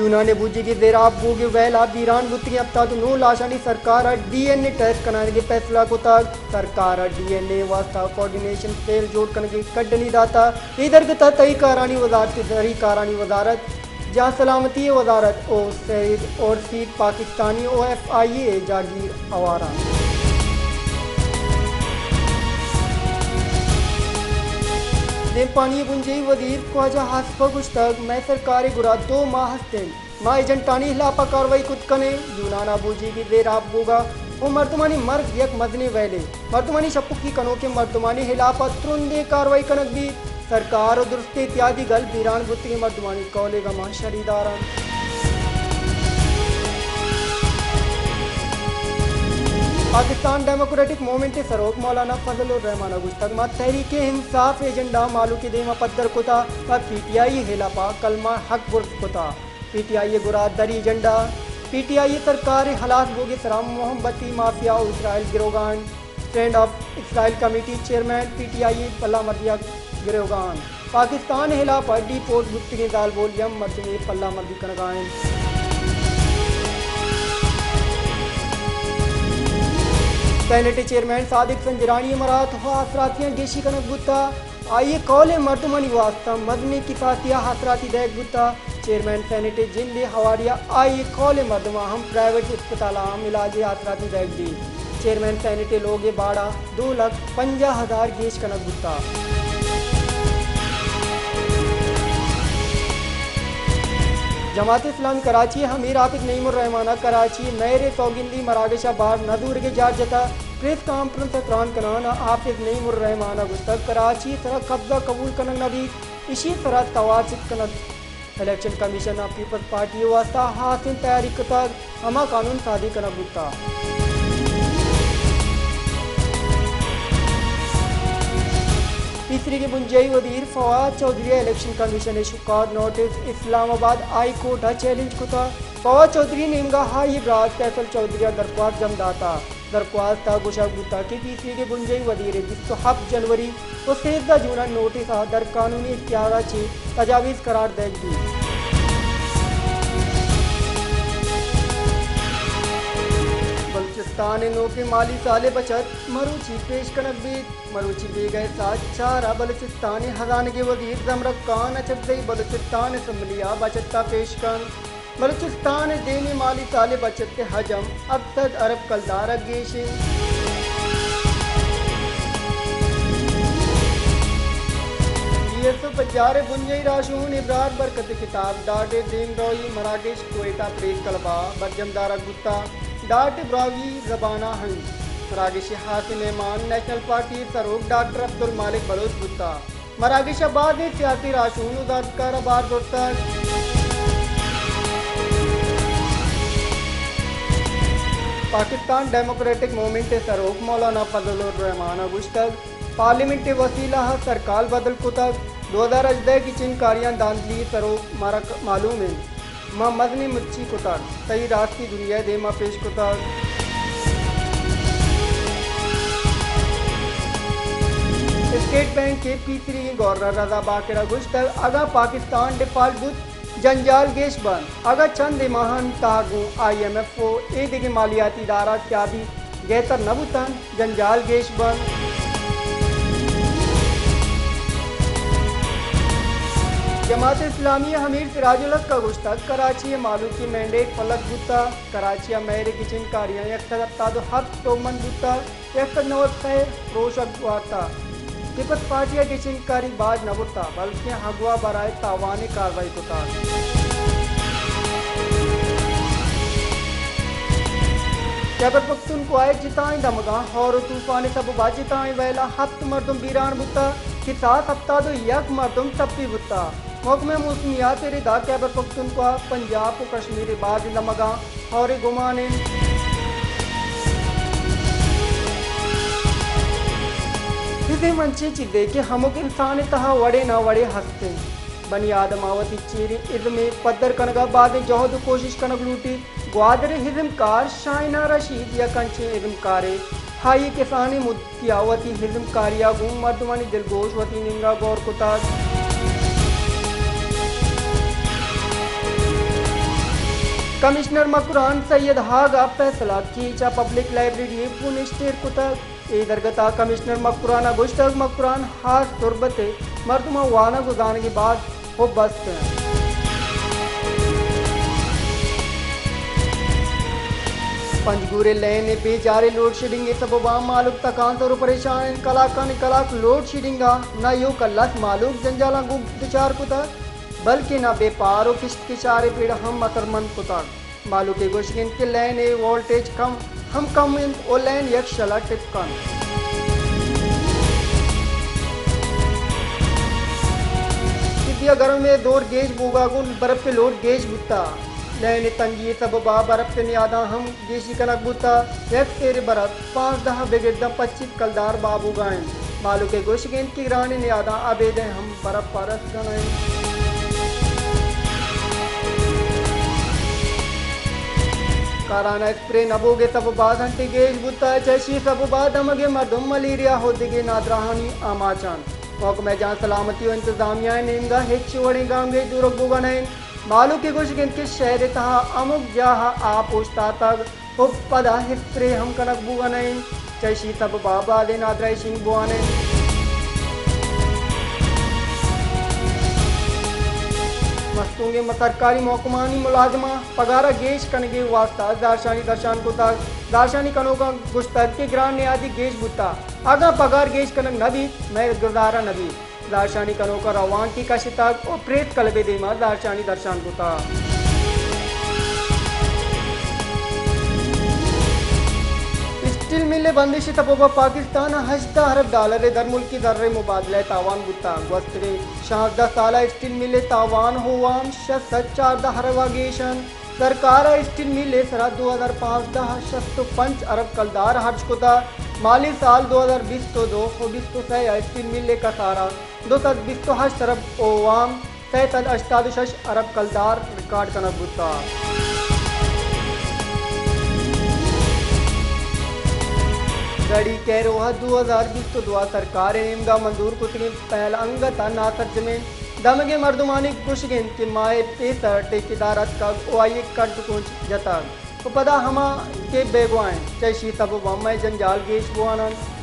یونان ءِ بوجیگ ءِ زیراب بوگ ءِ ویل ءَ بیران بوتگیں ہپتاد ءُ نو لاشانی سرکار ءَ ڈی این اے ٹیسٹ کنگ ءِ فیصلہ کتگ۔ سرکار ءَ ڈی این اے ءِ واستہ کوآرڈینیشن سیل جوڑ کنگ ءِ کڈنی داتگ۔ اے درگت ءَ تہی کارانی وزارت، تہی کارانی وزارت، جان سلامتی ءِ وزارت ءُ سید اورسید پاکستانی ءُ ایف آئی اے ءِ جاگیر ہوار اَنت۔ دیمپانی ءِ بنجاہی وزیر خواجہ آصف ءَ گوشتگ، مئے سرکار ءِ گورا دو ماہ ہست اِنت۔ ما ایجنٹانی ہلاپ ءَ کاروائی کت کنیں۔ یونان ءَ بوجیگ ءِ زیراب بوگ ءُ مردمانی مرگ یک مزنیں ویلے۔ مردمانی شپکی کنوکیں مردمانی ہلاپ ءَ ترندیں کاروائی کنگ بیت۔ سرکار ءُ درستیں اتحادی گل بیران بوتگیں مردمانی کہول ءِ گماں شریدار اَنت۔ پاکستان ڈیموکریٹک موومنٹ ءِ سروک مولانا فضل الرحمان ءَ گوشتگ، ما تحریک انصاف ءِ ایجنڈا مہلوک ءِ دیم ءَ پدر کتگ ءُ پی ٹی آئی ءِ ہلاپ ءَ کلمہ حق برز کتگ۔ پی ٹی آئی ءِ گورا دری ایجنڈا، پی ٹی آئی ءِ سرکار ءِ ہلاس بوگ ءِ سرا محبتی مافیا ءُ اسرائیل گروگان، friend of Israel committee chairman P T I ءِ پلہ مردی ءَ گروگان۔ پاکستان ءِ ہلاپ ءَ ڈیپورٹ بوتگیں زالبول یم مردمے پلہ مردی کنگ ءَ اَنت۔ سینیٹ ءِ چیئرمین صادق سنجرانی ءِ مرات ءُ آسراتیاں گیشی کنگ بوتگ۔ آئی ءِ کہول ءَ مردمانی واستہ مزنیں کساسی ءَ آسراتی دئیگ بوتگ۔ چیئرمین سینیٹ ءِ جند ءِ ہواری ءَ آئی ءِ کہول ءَ مردماں ہم پرائیویٹ اسپتالاں ہم علاج ءِ آسراتی دئیگ بیت۔ چیئرمین سینیٹ ءِ لوگ ءِ باڑہ دو لکھ پنجاہ ہزار گیش کنگ بوتگ۔ جماعت اسلامی کراچی ءِ امیر حافظ نعیم الرحمان ءَ کراچی ءِ میئر ءِ سوگندی مراگش ءَ بار نہ زورگ ءِ جار جتگ۔ پریس کانفرنس ءَ تران کنان ءَ حافظ نعیم الرحمان ءَ گوشتگ، کراچی ءِ سرا قبضہ قبول کنگ نہ بیت، ایشی ءِ سرا توار چست کنگ۔ الیکشن کمیشن ءَ پیپلز پارٹی ءِ واستہ ہاسیں تیاری کتگ، ہما قانون سازی کنگ بوتگ۔ پیسریگیں بنجاہی وزیر فواد چوہدری ءَ الیکشن کمیشن ءِ شکار نوٹس اسلام آباد ہائی کورٹ ءَ چیلنج کتگ۔ فواد چوہدری ءِ نیمگ ءَ آئی ءِ برات فیصل چوہدری ءَ درخواست جم داتگ۔ درخواست ءَ گوشگ بوتگ کہ پیسریگیں بنجاہی وزیر ءِ بیست ءُ ہپت جنوری ءُ سیزدہ جون ءَ نوٹس ءَ در قانونی اختیار ءَ چہ تجاویز قرار دئیگ بیت۔ بلوچستان ءِ نوکیں مالی سال ءِ بچت مروچی پیش کنگ بیت۔ مروچی بیگہ ءِ ساعت چار ءَ بلوچستان ءِ ہزانگ ءِ وزیر زمرک خان اچکزئی بلوچستان اسمبلی ءَ بچت ءَ پیش کنت۔ بلوچستان ءِ دیمی مالی سال ءِ بچت ءِ حجم ہپت سد ارب کلدار ءَ گیش اِنت۔ بی ایس او پجار ءِ بنجاہی راہشون ابرار برکت ءِ خطاب ڈاٹ ءِ دیمروئی مراگش کوئٹہ پریس کلب ءَ برجم دارگ بوتگ۔ ڈاٹ ءِ براہوئی زبان ءَ ہند مراگش ءِ ہاسیں مہمان نیشنل پارٹی ءِ سروک ڈاکٹر عبدالمالک بلوچ بوتگ۔ مراگش ءَ بازیں سیاسی راہشون ءُ زانتکاراں بار زرتگ۔ پاکستان ڈیموکریٹک موومنٹ ءِ سروک مولانا فضل الرحمان ءَ گوشتگ، پارلیمنٹ ءِ وسیلہ ءَ سرکار بدل کتگ، دو ہزار ہژدہ ءِ گچین کاریاں دھاندلی ءِ سروک مارا ک-، معلوم اِنت۔ ما مزنیں مچی کتگ، تئی راستی دنیا ءِ دیما پیش کتگ۔ اسٹیٹ بینک ءِ پیسریگیں گورنر رضا باقر ءَ گوشتگ، اگاں پاکستان ڈیفالٹ بوت، جنجال گیش بنت، اگاں چندے ماہانی تہا گوں آئی ایم ایف ءُ اے دگہ مالیاتی ادارہ سیادی گہتر نہ بوتنت، جنجال گیش بنت۔ جماعت اسلامی ءِ امیر سراج الحق ءَ گوشتگ، کراچی ءِ مہلوکی مینڈیٹ فلک بوتگ، کراچی ءِ میئر ءِ گچین کاریاں یک سد ہپتاد ءُ ہپت سوبمند بوتگ، یک سد نود سئے پروشگ وارتگ۔ پیپلز پارٹی ءِ گچین کاری باج نہ برتگ، بلکیں اغوا برائے تاوان ءَ کاروائی کتگ۔ خیبر پختونخوا ءِ جتائیں دمگاں ہور ءُ طوفان ءِ سبب ءَ جتائیں ویل ءَ ہپت مردم بیران بوتگ کہ سئے سد ہپتاد ءُ یک مردم ٹپی بوتگ۔ محکمہ موسمیات ءِ ردا خیبر پختونخوا، پنجاب ءُ کشمیر ءِ بازیں دمگاں ہور ءِ گمان اِنت۔ ازم انچیں چیزے کہ ہمک انسان ءِ تہا وڑے نہ وڑے ہست اِنت۔ بنی آدم ءَ وتی چیریں ازم ءِ پدر کنگ ءَ بازیں جہد ءُ کوشش کنگ لوٹیت۔ گوادر ءِ ازمکار شاہینہ رشید یک انچیں ازمکارے۔ آئی ءَ کسانیں مدتی ءَ وتی ازمکاری ءَ گوں مردمانی دلگوش وتی نیمگ ءَ گور کتگ۔ کمشنر مکران سید ہاگ ءَ پیسلہ کیچ ءَ پبلک لائبریری ءَ پونشت ایر کتگ۔ اے درگت ءَ کمشنر مکران ءَ گوشتگ، مکران ہار تربت ءِ مردماں وانگ ءُ زانگ ءِ باز حب است انت۔ پنجگور ءِ لین ءِ بے جاریں لوڈ شیڈنگ ءِ سبب ءَ مالوک تکانسر ءُ پریشان انت۔ کلاکانی کلاک لوڈ شیڈنگ ءَ نہ ایوک ءَ لس مالوک جنجالاں گوں دچار کتگ، بلکیں نہ بیپار ءُ کشت کشار ءِ پیڑ ہم اثرمند کتگ۔ مالوک ءِ گوشگ انت کہ لین ءِ وولٹیج کم ہم کم انت ءُ لین یکشل ءَ ٹپ کنت۔ سدی ءَ گرم ءِ دور گیش بوگ ءَ گوں برپ ءِ لوڈ گیش بوتگ۔ لین ءِ تنگی ءِ سبب ءَ برپ ءِ نیاداں ہم گیشی کنگ بوتگ۔ یک سیر برپ پانزدہ بگر داں پچیس کلدار بہا بوگ ءَ انت۔ مالوک ءِ گوشگ انت کہ گرانیں نیاداں ابید ءَ ہم برپ ءَ رسگ ءَ نہ انت۔ کارانہ اسپرے نہ بوگ ءِ سبب ءَ سنٹی گیش بوتگ، چہ ایشی ءِ سبب ءَ دمگ ءِ مردم ملیریا ءُ دگہ نادراہانی آماچ انت۔ محکمہ جان سلامتی ءُ انتظامیہ ءِ نیمگ ءَ ہچ وڑیں گامگیج زورگ بوگ ءَ نہ انت۔ مالوک ءِ گوشگ انت کہ شہر ءِ تہا ہمک جاہ ءَ آپ اوشتاتگ ءُ پدا اسپرے ہم کنگ بوگ ءَ نہ انت، چہ ایشی ءِ سبب ءَ بازیں نادراہی شنگ بوان انت۔ مستونگیں سرکاری محکمانی ملازماں پگار ءَ گیش کنگ ءِ واستہ زہرشانی درشان کتگ۔ زہرشانی کنوکاں گوشتگ کہ گران نیادی گیش بوتگ، اگاں پگار گیش کنگ نہ بیت، مئے گزارہ نہ بیت۔ زہرشانی کنوکاں روانکے کشتگ ءُ پریس کلب ءِ دیما زہرشانی درشان کتگ۔ اسٹیل مل ءِ بندش ءِ سبب ءَ پاکستان ءَ ہژدہ ارب ڈالر ءِ درملکی زر ءِ مبادلہ ءِ تاوان بوتگ۔ گوستگیں شانزدہ سال ءَ اسٹیل مل ءِ تاوان ءُ وام شش سد چاردہ ارب ءَ گیش انت۔ سرکار ءَ اسٹیل مل ءِ سرا دو ہزار پانزدہ ءَ شست ءُ پنچ ارب کلدار ہرچ کتگ۔ مالی سال دو ہزار بیست ءُ دو ءُ بیست ءُ سئے ءَ اسٹیل مل ءِ کسارہ دو سد بیست ءُ ہشت ارب ءُ وام سئے سد ہشتاد ءُ شش ارب کلدار ریکارڈ کنگ بوتگ۔ گڑی کیرو ءَ دو ہزار بیست ءُ دو ءَ سرکار ءِ نیمگ ءَ منظور کتگیں پہل انگت ءَ ناسرجمیں۔ دمگیں مردمانی گوشگ انت کہ ماہ ءِ پیسر ٹیکیدار اتکگ ءُ آئی ءِ کڈ کنچ جتگ ءُ پدا ہما کہ بیگواہ انت، چہ ایشی سبب ءَ مئے جنجال گیش بوان انت۔